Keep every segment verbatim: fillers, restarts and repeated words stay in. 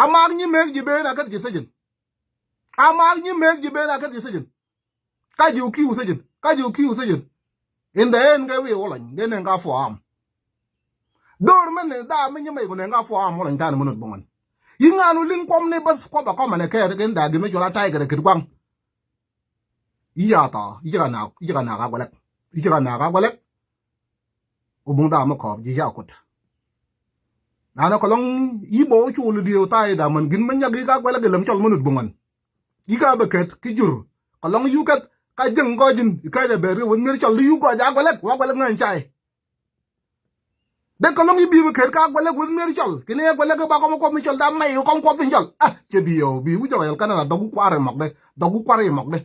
A mak nyi mek ji̱ ben a ket ji̱ sijin. A mak nyi mek ji̱ ben a ket ji̱ sijin. Ka ji̱ kiw sijin. Ka ji̱ kiw sijin. In the end kɛ wi̱i̱ wä lɔny kɛ nɛn ka four arm. Dor mɛn ni da mi nyi mɛ ku nɛn ka four arm wä lɔny tani minut buŋän. Yi ŋa̱n wä liŋ kuɔm ni bäth kuɔp a kɔmɛ nɛ kɛɛt kɛ in da gi̱n mi cuɔl a ta̱y kɛ rɛ kit gua̱ŋ. Yi ca tɔ̱ yi ci ka naak yi ci ka naak a gualɛk. Yi ci ka naak a gualɛk. Wä buŋ da mi kɔɔp ji̱ ca kut. Nanɛ kɔlɔŋ yi bɔ wä cul dieu ta̱y da män gi̱n mi nyak yi ka gualɛk ilɛm cɔl minut buŋän. Yi ka bɛ kɛt ki jur kɔlɔŋ yu kɛth ka jiŋ gɔc in ikä jɛ bɛr kɛ wä mier cɔl di yu gɔc a gualɛk wä gualɛk ŋäny cay. Dee kɛ lo̱ŋ i̱ bi̱i̱ bi ket ka guɛlɛk weth mier cɔl kini ɛ guɛlɛk i̱ ba kɔm kuɔp mi cɔl da mɛy kɔm kuɔp piny cɔl. Ah, cɛ bi̱i̱ ɛ bi̱i̱ wi̱c jɔk yɛl Canada dɔk wi̱ kuar imɔk dee dɔk wi̱ kuar imɔk dee.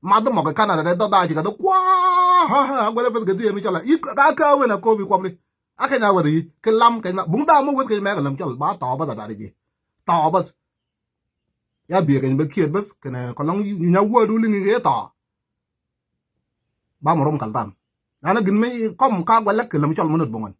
Math imɔk i̱ Canada dee dɔk da ci kɛ dee kuaa. Ha ha, guɛlɛk peth kɛ dhiee mi cɔl a i̱ ka kä wen a kopi kuɔp ni. A keny a weth i̱ ki lam keny ma buŋ da mi weth keny mɛk lɛm cɔl ba tɔɔ bäth a dat i̱ ji̱ tɔɔ bäth. Ya bi̱i̱ keny bä kiɛt bäth kɛnɛ kɛ lo̱ŋ nya wädu liŋ i̱ kɛ tɔɔ. Ba mɔ rom kal dhan. Nanɛ gin mi kɔm ka guɛlɛk kɛ lɛm cɔl minut buŋän.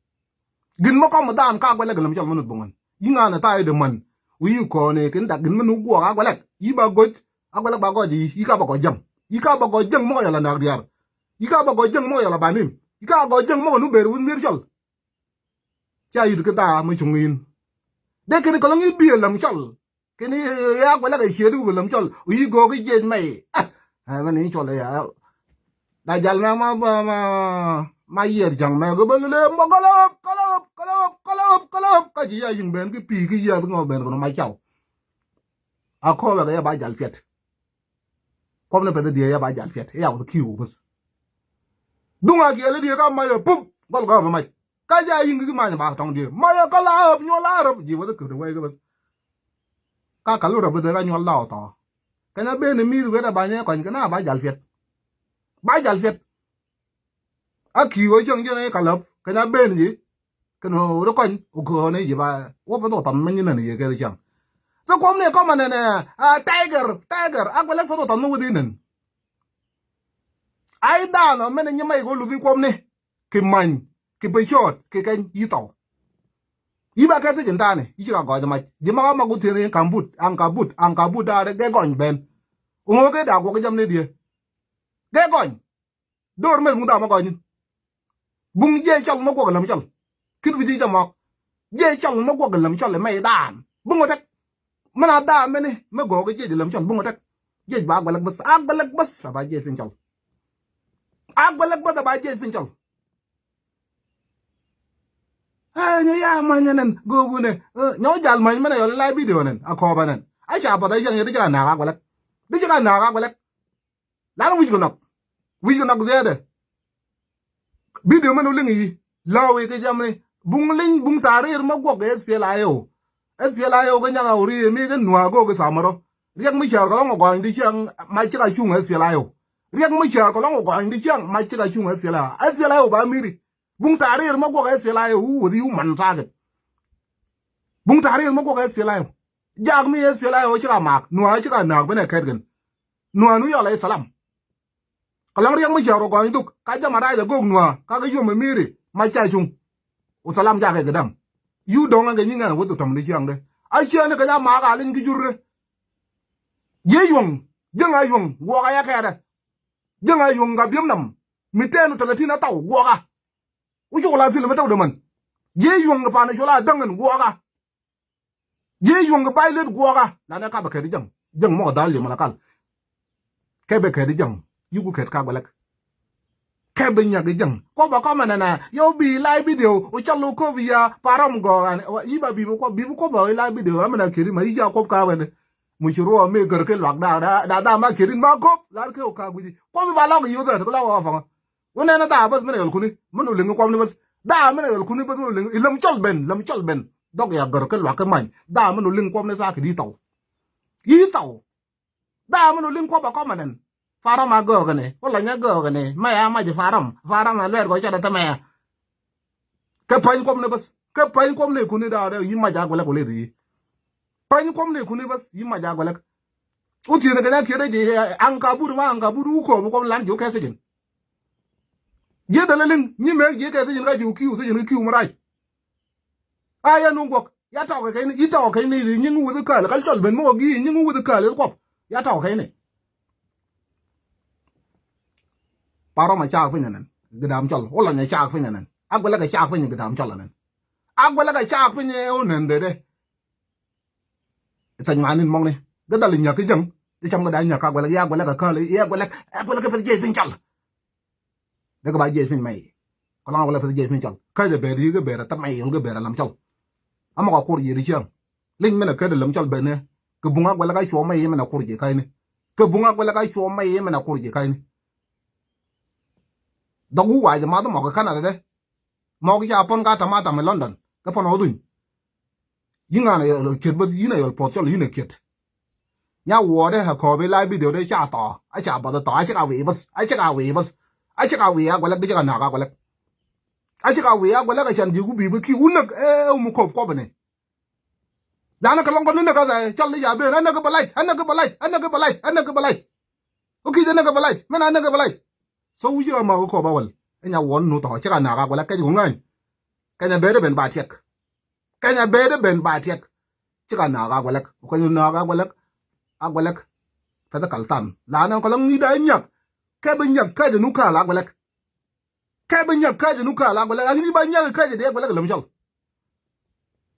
Gin mi kɔm dhan ka guɛlɛk kɛ lɛm cɔl minut buŋän. Yi ŋa̱n ɛ tha̱a̱ idɛ män. Wi̱i̱ kɔn ɛ kɛn dak gin mi nu guɔk a guɛlɛk. Yi ba goc a guɛlɛk ba gɔc yi yi ka ba gɔc jäŋ. Yi ka ba gɔc jäŋ mɔk yɔl a nak diaar. Yi ka ba gɔc jäŋ mɔk yɔl a banim. Yi ka gɔc jäŋ mɔk nu ber wi̱n mi̱er cɔl. Ca yit kä dhaa mi cuŋ in. Dee kɛn kɛ lɔŋ i̱ biɛ lɛm cɔl. Kɛn i̱ ya guɛlɛ kɛ ciet i̱ wä lɛm cɔl wi̱i̱ go̱o̱k i̱ jiɛc mɛy. Ah, mɛn i̱ cɔl ya. Da jal mɛ ma ma ma yiɛɛr ja̱ŋ mɛ gɛ bä lele mɔ kɔlɔp kɔlɔp kɔlɔp kɔlɔp kɔlɔp. Ka ji̱ ya yi̱ŋ ben ki pi̱i̱ ki yiɛɛr ŋɔ ben kɔnɔ ma caw. A kɔɔpɛ kɛ ya ba jal piɛt. Kuɔm ni pɛth diɛ ya ba jal piɛt ya wä ki̱i̱ wä bäth. Duŋ a kiɛl i̱ diɛ ka mac a pup gɔl gɔl bä mac. Ka ja yi̱ŋ ki ma̱ny ba tɔŋ diee ma yɛ kä la ɣäp nyuɔl la ɣäp ji̱ wä dhi kök di wɛy kä bäth. Ka kal wä rap bäth dee ka nyuɔl la wä thɔɔ. Kɛn a ben i̱ mi̱i̱th wet a ba nyɛ kɔny kɛn a ba jal piɛt. Ba jal piɛt. A ki̱i̱ wä cäŋ jɛn i̱ ka läp kɛn a ben ji̱. Kɛn wä ri kɔny wä köön i̱ ji̱ ba wä pɛth wä tɔn mɛ nyi nän i̱ yɛ kɛth cäŋ. Thok kuɔm ni kɔmɛ nɛn ɛ a tiger tiger a guɛlɛ pɛth wä tɔn mɛ wä dhi nän. Ai daan ɔ mɛn i̱ nyi mɛy kɛ wä luth i̱ kuɔm ni. Kɛ many kɛ pecɔɔt kɛ kɛny yi thɔw. Yi ba kɛ thiec in ta̱a̱ni yi ci ka gɔɔy mac ji̱ mak a mak ku thieni in ka̱m but aŋ ka̱m but aŋ ka̱m but da̱a̱ri gɛ gɔny ben. Ŋo̱o̱k kɛ da̱a̱ guɔk jam ni diee gɛ gɔny. Do̱r mɛn buŋ da̱a̱ ma gɔny in buŋ jiɛc cɔl ma guɔk lɛm cɔl. Kin bi ji̱ jam ɔk jiɛc cɔl ma guɔk lɛm cɔl mɛy daan buŋ ɔ tɛk. Mɛn a dhaa mɛni mɛ gɔɔk jiɛc lɛm cɔl buŋ ɔ tɛk. Jiɛc ba guɛlɛk bäth a guɛlɛk bäth a ba jiɛc piny cɔl. A guɛlɛk bäth a ba jiɛc piny cɔl. Ɛ nyɔ ya ma̱ny ɛnɛn go̱o̱k wunɛ nyɔ jal ma̱ny mɛn a yɔl ilay bidio ɛnɛn a kɔɔp ɛnɛn. A ca path a cäŋ yɛ di cä ka naak a guɛlɛk. Di cä ka naak a guɛlɛk. Lan wi̱c kɛ nɔk wi̱c kɛ nɔk dhiɛɛdɛ. Bidio mɛn wä liŋ i̱ la̱w i̱ kɛ jam ni buŋ liŋ buŋ ta̱a̱ riɛr ma guɔk kɛ S P L A I O. S P L A I O kɛ nyak a wä riɛr mi kɛ nuaak go̱o̱k kɛ tha̱a̱ märɔ. Riɛk mi cäär kɛ lɔŋ ɔ gɔɔny di ciaŋ mac cik a cuŋ S P L A I O. Riɛk mi cäär kɛ lɔŋ ɔ gɔɔny di ciaŋ mac cik a cuŋ S P L A I O. S P L A I O ba mi̱ri. Buŋ ta̱a̱ riɛr ma guɔk S P L A I O wä wä dhi wä man tha̱a̱kɛ. Buŋ ta̱a̱ riɛr ma guɔk S P L A I O. Jaak mi S P L A I O cik a maak nuaak cik a naak ben ɛ kɛt kɛn. Nuaak nu yɔl a i̱ thalam. Kɛ lɔŋ riɛk mi cäär ɔ gɔɔny dhuk ka jam a rac a go̱o̱k nuaak ka kɛ yuɔm ɛ mi̱ri mac ca cuŋ. Wä thalam jakɛ kɛ da̱ŋ. Yu dɔ̱ŋ ɛn kɛ nyi ŋɛn a wä dhuk tɔ̱m di ciaŋdɛ. A ciɛɛni kɛ nya maak a liny ki jurrɛ. Jiɛ yuɔ̱ŋ jiäŋ a yuɔ̱ŋ guɔk a yɛ kɛɛdɛ. Jiäŋ a yuɔ̱ŋ ka biäm nam mi tɛɛn wä tɛlɛ tin a thaw guɔk a. Wä cuk la thil mi tawdɛ män. Jiɛ yuɔ̱ŋ kɛ pa̱a̱n a cuɔl a däŋ ɛn guɔk a. Jiɛ yuɔ̱ŋ kɛ bay let guɔk a lanɛ ka bɛ kɛt i̱ jäŋ. Jäŋ mɔk a dhal liɛm ala kal. Kɛ bɛ kɛt i̱ jäŋ. Yuk kɛt ka guɛlɛk. Kɛ bɛ nyak i̱ jäŋ kɔ bɛ kɔmɛ nɛnɛ yɛ wä bi ilay bidio wä cɔl wä köp i̱ ya pa̱a̱r ram gɔɔk an yi ba bi bɛ kuɔp bi bɛ kuɔp bɛ wä ilay bidio amɛn a kɛt i̱ ma yi ca kuɔp ka wɛn. Muc ruɔ mi gör kɛ luak da da da ma kɛt i̱ ma köp lar kɛ wä ka guici kuɔp i̱ ba lɔk i̱ yothɛ kɛ lɔk wä fɔŋä. Wä nɛn a dhaa bäth mɛn a yɔl kuni mɛn wä liŋ kuɔpni bäth dhaa mɛn a yɔl kuni bäth mɛn wä liŋ i̱ läm cɔl ben läm cɔl ben. Dhɔk ya gör kɛ luak kɛ many dhaa mɛn wä liŋ kuɔpni thaak kɛ di thaw. Yi thaw. Dhaa mɛn wä liŋ kuɔp a kɔmɛ nɛn. Faram a gɔɔkɛ ni wä lany a gɔɔkɛ ni mɛ ya mac faram faram a luɛɛt gɔɔ cɔt a tämɛ ya. Kɛ päny kuɔpni bäth kɛ päny kuɔpni kuni dhaa dee yi mac a guɛlɛk wä leth yi. Päny kuɔpni kuni bäth yi mac a guɛlɛk. Wä thiethni kɛ nya kiɛt a jiɛ aŋ ka but ma aŋ ka but wä kööp kuɔpni lan ji̱ wä kɛ thiecin. Jiɛ dee lɛ liŋ nyi mëë jiɛ kɛ thiecin ka ji̱ wä ki̱i̱w thiecin kä ki̱i̱w mi rac. A yɛn wä guɔk. Ya tɔk kɛ kɛn i̱ tɔk kɛn i̱ nyiŋ wuth ikäl kal cɔl ben mok i̱ nyiŋ wuth ikäl i̱ kuɔp. Ya tɔk kɛn i̱. Parɔ ma cak piny ɛnɛn gidam cɔl wä lɔny ɛ cak piny ɛnɛn a guɛlɛ kɛ cak piny gidam cɔl ɛnɛn. A guɛlɛ kɛ cak piny ɛ wä nɛn dee dee. Thany manin mɔkni gä dal inyäk ki jäŋ. Di cam gä da inyäk ka guɛlɛ ya guɛlɛ kɛ käl ya guɛlɛ ya guɛlɛ kɛ peth jiɛc piny cɔl. Dee kɛ ba jiɛc piny mɛy. Kɔlɔŋ a wä lɛ peth jiɛc piny cɔl käc ɛ bɛɛr yi kɛ bɛɛr ɛ thäp mɛy yɔl kɛ bɛɛr ɛ lam cɔl. Amɔ kɛ kur jiɛ di ciɛŋ. Liŋ min ɛ kädɛ lam cɔl bɛnɛ kɛ buŋ a guɛlɛ ka cuɔ mɛy min ɛ kur jiɛ ka̱cni. Kɛ buŋ a guɛlɛ ka cuɔ mɛy min ɛ kur jiɛ ka̱cni. Dɔk wu wac ɛ math mɔk ɛ Canada dɛ. Mɔk ca pɔn ka tamatam ɛ London kɛ pɔn ɔ dhuny. Yiŋ an a yɔl kiet bäth yi̱n a yɔl puɔth cɔl yi̱n a kiet. Nya wuɔɔdɛ a kɔɔp i̱ la video dee ca thɔɔ a ca bath thɔɔ a cik a wi̱i̱ bäth a cik a wi̱i̱ bäth. A cik a wi̱i̱ a guɛlɛk bi cik a naak a guɛlɛk. A cik a wi̱i̱ a guɛlɛk a can ji̱ ku bi̱i̱ bä ki̱i̱ wun näk ɛ wun mi kɔp kuɔp ɛnɛ. Danɛ kɛ lɔŋ kɔn ni näk a cɔl ni ca ben a näk bä lac a näk bä lac a näk bä lac a näk bä lac. Wä ki̱i̱c a näk bä lac mɛn a näk bä lac. So wi̱c a ma wä kɔp a wäl ɛ nya wuɔɔn nu thɔɔ cik a naak a guɛlɛk kɛc ku ŋäny. Kɛnyɛ bee dee ben ba tiɛk. Kɛnyɛ bee dee ben ba tiɛk. Cik a naak a guɛlɛk kɛnyɛ naak a guɛlɛk. A guɛlɛk. Pɛth kal tham la nɛ kɔlɔ ŋi̱i̱c da inyäk. Kɛ bi nyäk käc ɛ nu kääl a guɛlɛk. Kɛ bi nyäk käc ɛ nu kääl a guɛlɛk a ŋi̱i̱c ba nyäk käc ɛ dee guɛlɛk lem cɔl.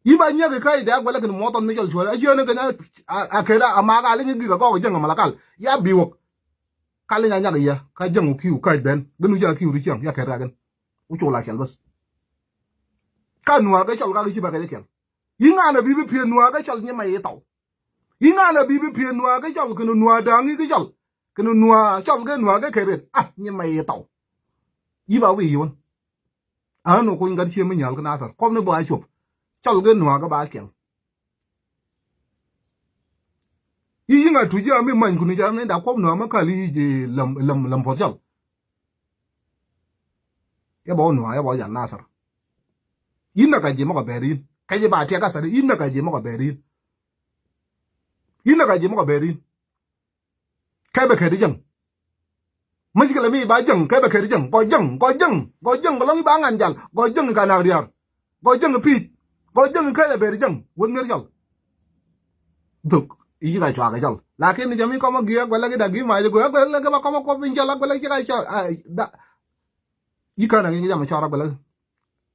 Yi ba nyäk käc ɛ dee a guɛlɛk in muɔthɔn mi cɔl cuɔl a ciöni kɛnyɛ. A kɛt a maak a liŋ i̱ gik a gɔk i̱ jäŋ a malakal ya bi wäk. Ka liŋ a nyak i̱ yɛ ka jäŋ wä ki̱i̱w käc ben gɛ nu cä ki̱i̱w ri ciɛŋ ya kɛt ka kɛn. Wä col a kɛl bäth. Ka nuaak kä cɔl ka kɛ ci ba kɛ jɛ kɛl. Yi ŋa̱n a bi bi pieen nuaak kä cɔl nyi mɛ yi tɔw. Yi ŋa̱n a bi bi pieen nuaak kä cɔl kɛn nuaak da̱a̱ŋ yi kä cɔl kɛn nuaak cɔl kɛ nuaak kä kɛ ret a nyi mɛ yi tɔw. Yi ba wi̱i̱ yi wän. A ɣän wä kuny gat cie mi nyal kä Nathir kuɔm ni bä a cuɔp. Cɔl kɛ nuaak kä ba kɛl. Yi yi ŋa̱ tuc yi a mi many kuni ca ni da kuɔm nuaak mä kal yi ji̱ läm läm läm puɔth cɔl. Yɛ bɔ nua̱a̱ yɛ bɔ jal Nathir. Yinɛ ka ji̱ mɔkɔ bɛɛr yin kɛ ji̱ ba tiɛk a thäri yinɛ ka ji̱ mɔkɔ bɛɛr yin. Yinɛ ka ji̱ mɔkɔ bɛɛr yin. Kɛ bɛ kɛ di jäŋ. Mäc kɛ lɛ mi ba jäŋ kɛ bɛ kɛ di jäŋ gɔ jäŋ gɔ jäŋ gɔ jäŋ gɔ lɔŋ i̱ ba ŋa̱n jal gɔ jäŋ i̱ ka nak diaar. Gɔ jäŋ i̱ pi̱i̱c gɔ jäŋ i̱ kɛ lɛ bɛɛr jäŋ wän mier jal. Dhuk i̱ ci ka cua kɛ cɔl lakin ni jɛ mi kɔmɔ gi̱i̱k a guɛlɛ ki dak gi̱i̱k mac i̱ guɛlɛ ki ba kɔmɔ kuɔp in cɔl a guɛlɛ ci ka cɔl. Yi kän a ŋi̱n ki jam a cɔr a guɛlɛ ki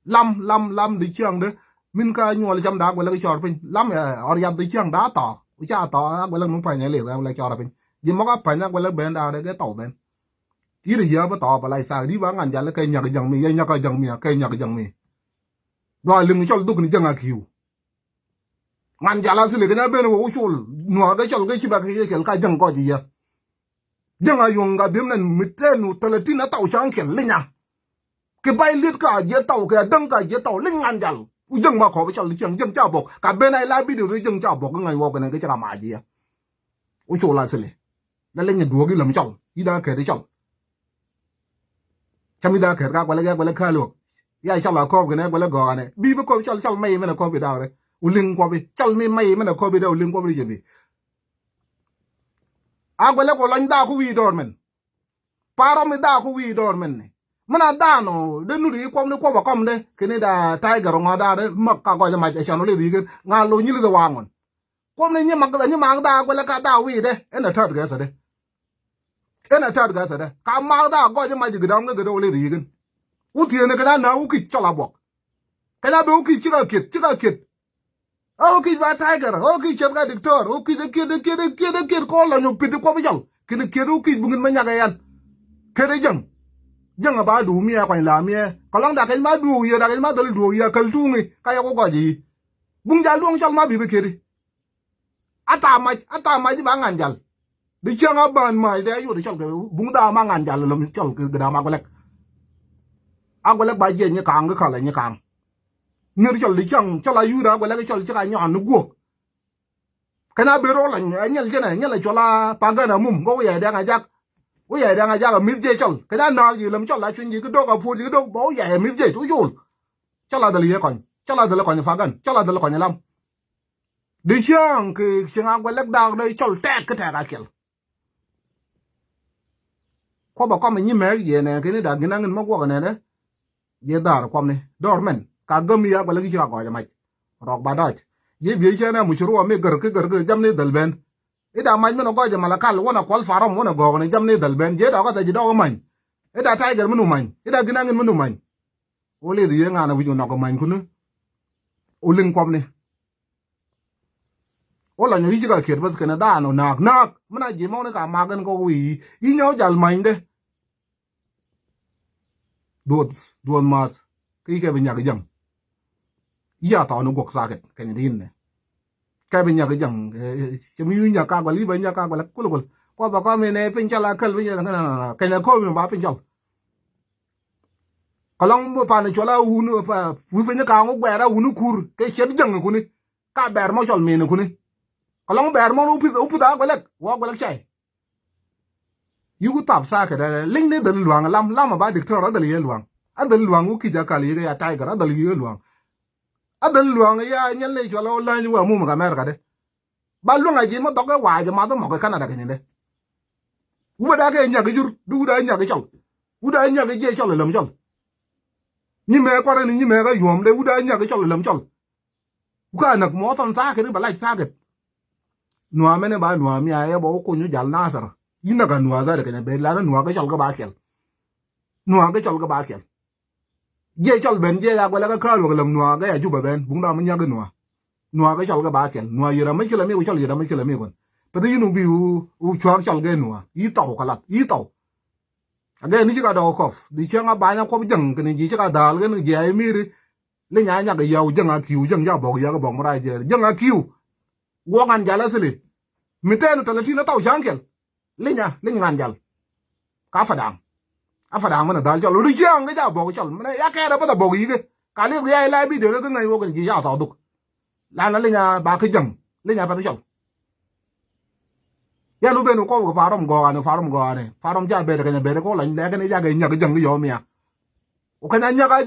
lam lam lam di ciaŋ de. Min ka nyuɔl cam da a guɛlɛ ki cɔr piny lam ɛ ɔr yap di ciaŋ da a thɔɔ. Ca thɔɔ a guɛlɛ mi pa̱ny a lith a guɛlɛ cɔr a piny. Ji̱ mɔk a pa̱ny a guɛlɛ ben da de kɛ thɔw ben. Yir a yia̱a̱p a thɔɔ a pɛ lac thak di ba ŋa̱n jal kɛ nyak ja̱ŋ mi yɛ nyak a ja̱ŋ mi a kɛ nyak ja̱ŋ mi. Dua liŋ cɔl dhuk ni jäŋ a ki̱i̱w. Ŋa̱n jal a thili kɛ nya ben wä wä col nuaak kɛ cɔl kɛ ci ba kɛ kɛl ka jäŋ kɔc yɛ. Jäŋ a yuɔ̱ŋ ka bi̱m nɛn mi tɛn wä thɛlɛ tin a thaw ca̱ŋ kɛl linya. Kɛ bay liet ka jiɛ thaw kɛ a däŋ ka jiɛ thaw liny ŋa̱n jal. Wä jäŋ ma kɔp cɔl cieŋ jäŋ ca bɔk ka ben a ila bidio ri jäŋ ca bɔk kɛ ŋa̱ny wä kɛ nɛn kɛ cɛ ka mac yɛ. Wä col a thili. La leny a duɔ̱ɔ̱k iläm cɔl i̱ da̱a̱ kɛt i̱ cɔl. Cam i̱ da̱a̱ kɛt ka guɛlɛ gɛ guɛlɛ kääl wä. Ya cɔl a kɔɔp kɛnɛ guɛlɛ gɔɔk anɛ bi bi kɔɔp cɔl cɔl mɛy mɛnɛ kɔɔp i̱ da̱a̱ rɛ. Wä liŋ kuɔp i̱ cɔl mi mɛy mɛnɛ kɔɔp i̱ da̱a̱ wä liŋ kuɔp i̱ jɛ bi. A guɛlɛ kɔ lɔny da̱a̱ ku wi̱i̱ dɔɔr mɛn. Parɔ mi da̱a̱ ku wi̱i̱ dɔɔr mɛn ni. Mɛn a da̱a̱n ɔ dee nut i̱ kuɔp ni kuɔp a kɔm dee kɛn i̱ da̱a̱ ta̱a̱ gɛr ɔ ŋɔ̱a̱ da̱a̱ dee mak ka gɔc a mac a cɔn ɔ lith i̱ kɛn ŋa̱a̱n lo̱ nyi lith ɛ waŋ ɔn. Kuɔm ni nyi mak nyi mak daa guɛlɛ ka daa wi̱i̱dɛ ɛn a tät gɛ thädɛ. Ɛn a tät gɛ thädɛ ka mak daa gɔc i̱ mac i̱ gidam kä gidɛ wä lɛ ri̱i̱k in. Wä thieen i̱ kɛn a nääk wä ki̱c cɔl a buɔk. Kɛn a ben wä ki̱c cik a kiet cik a kiet. A wä ki̱c ba tiger a wä ki̱c ciɛth ka diktor wä ki̱c a kiet a kiet a kiet a kiet kɔn lɔny wä pi̱t i̱ kuɔp i̱ cɔl ki̱n a kiet wä ki̱c buŋ in ma nyak ɛ yan. Kiet i̱ jäŋ. Jäŋ a ba duuc miɛ kuany la miɛ kɛ lɔŋ dak kɛc ma duuc yiëë dak kɛc ma dhäl duuc yiëë käl tuuŋ i̱ ka yɛ wä gɔc i̱. Buŋ jal duɔ̱ŋ cɔl ma bi bi kiet i̱. A thaam mac a thaam mac i̱ ba ŋa̱n jal. Di cäŋ a bään mac dee a yot i̱ cɔl kɛ buŋ daam a ŋa̱n jal lom cɔl kɛ daam a guɛlɛk. A guɛlɛk ba jiɛc nyi ka̱a̱ŋ kä ka̱lɛ nyi ka̱a̱ŋ. Ŋer cɔl di cäŋ cɔl a yuut a guɛlɛk cɔl ci ka nyɔɔn ni guɔ̱k. Kɛn a ben rɔ la nyɛl jɛnɛ nyɛl a cɔl a pa̱n kɛn a mum kä wi̱i̱ a dɛŋ a jak. Wi̱i̱ a dɛŋ a jak a mi̱th jiɛc cɔl kɛn a naak ji̱ lom cɔl a cuny ji̱ ki dok a puɔl ji̱ ki dok bä wi̱i̱ a mi̱th jiɛc wä col. Cɔl a dhäl yee kɔny cɔl a dhäl kɔny pa̱n kɛn cɔl a dhäl kɔny lam. Di cäŋ kɛ cieŋ a guɛlɛk daak dee cɔl tɛɛk kä tɛɛk a kiɛl. Kuɔpɛ kɔmɛ nyi mɛɛk yɛ nɛɛkɛ ni da̱k gi̱n aŋin mä guɔkɛ nɛnɛ. Yɛ dhaar kuɔmni dɔɔr mɛn ka gäm i̱ a guɛlɛk i̱ ci ka gɔɔyɛ mac. Rɔɔk ba dɔɔc Jiɛ biey cɛ nɛ mucuru wä mi gär ki gär ki jam ni dhäl ben. Ida mac min ɔ gɔc ɛ Malakal wänɛ kuɔl Farom wänɛ gɔɔk ni jam ni dhäl ben. Jiɛ dɔk kä thɛc dɔk ɛ many. Ida Tiger min ɔ many. Ida Ginaŋin min ɔ many. Wä lith yie ŋa̱n ɛ wi̱c ɔ nɔk ɛ many kuni. Wä liŋ kuɔmni. Wä lɔny ɔ yi̱c kä kiet bäth kɛnɛ daan ɔ naak naak. Min a ji̱ mɔk ni ka mak ɛn kɔk wi̱i̱. Yi̱ nyɔw jal manyde. Duɔth, duɔth math. Kä yikɛ bi nyak jäŋ. Yia thɔɔni guɔk thaket kɛn di inɛ. Kɛ bi nyak jäŋ. Cɛ mi yu nyak ka gɔl, yi bɛ nyak ka gɔl kul kul. Kua bɛ kɔmi nɛ piny cɔl a käl bi nyak. Kɛn a komi ba piny cɔl. Kɔlɔŋ bi pan cɔl a wun, wi piny ka ŋu gbɛr a wun kur kɛ cɛt jäŋ kuni. Ka bɛr mɔ cɔl min kuni. Kɔlɔŋ bɛr mɔ upith, upith a gɔlɛk wa gɔlɛk cay. Yuku thap thaket ɛ liŋ ni dhäl luaŋ lam lam a ba diktor a dhäl yɛ luaŋ. A dhäl luaŋ wä kic a kal yik ya Tiger a dhäl yik luaŋ. A dhäl luaŋ ya nyɛl ni cual ɔ lany wä mum ka America de. Ba luaŋ a ji̱ ma dhɔk ɛ wa̱a̱ jɛ math mɔk ɛ Canada kɛ nyindɛ. Wä da kɛ nyak jur du wä da nyak cɔl. Wä da nyak jiɛ cɔl lɛm cɔl. Nyi mɛ kuarɛ ni nyi mɛ ka yuɔm de wä da nyak cɔl lɛm cɔl. Ku ka näk mɔ thɔn thaket i̱ bɛ lac thaket. Nuaa mɛn i̱ ba nuaa mi a yɛ bɛ wä kuny wä jal Nasir. Yi näk a nuaa dhɛr kɛn a ben lan nuaa kɛ cɔl kɛ ba kɛl. Nuaa kɛ cɔl kɛ ba kɛl. Jiɛ cɔl ben jiɛ ya guɛlɛ kɛ ka̱a̱l wä kɛ läm nuaa kɛ ya Jubɛ ben buŋ da mi nyak i̱ nuaa. Nuaa kɛ cɔl kɛ ba kɛl nuaa yɛr a mi ci lɛ mi wä cɔl yɛr a mi ci lɛ mi wän. Pɛ thi yin wä bi wä cua̱a̱k cɔl kɛ nuaa yi thɔw kɛ lat yi thɔw. Agɛ ni ci ka dɔk kɔf di cäŋ a bany a kuɔp jäŋ kɛn ji̱ ci ka dha̱a̱l kɛn jiɛ a imiri. Linya nyak yau jäŋ a kiu jäŋ ja bok yak bok mara jɛ jäŋ a kiu. Guɔk an jal a thili. Mi tɛn tɛlɛ tin a tau caŋ kɛl. Linya liny ŋan jal. Ka fadaŋ. A fadaŋ mɛn a dhal cɔl ri ciaŋ kɛ ja bok cɔl mɛn ya kɛɛr a bäth a bok yike. Ka lieth kɛ ya ilai bi dee kɛ ŋäc wok kɛn ji̱ ca thɔk dhuk. Lan la linya ba kä jäŋ. Linya pɛth cɔl. Yan wä ben wä kɔp kɛ Farom gɔɔani Farom gɔɔani Farom ja ber kɛn a ber kɛ wä lany lɛ kɛn ja kɛ nyak jäŋ kɛ yɔmia. Wä kɛn a nyak a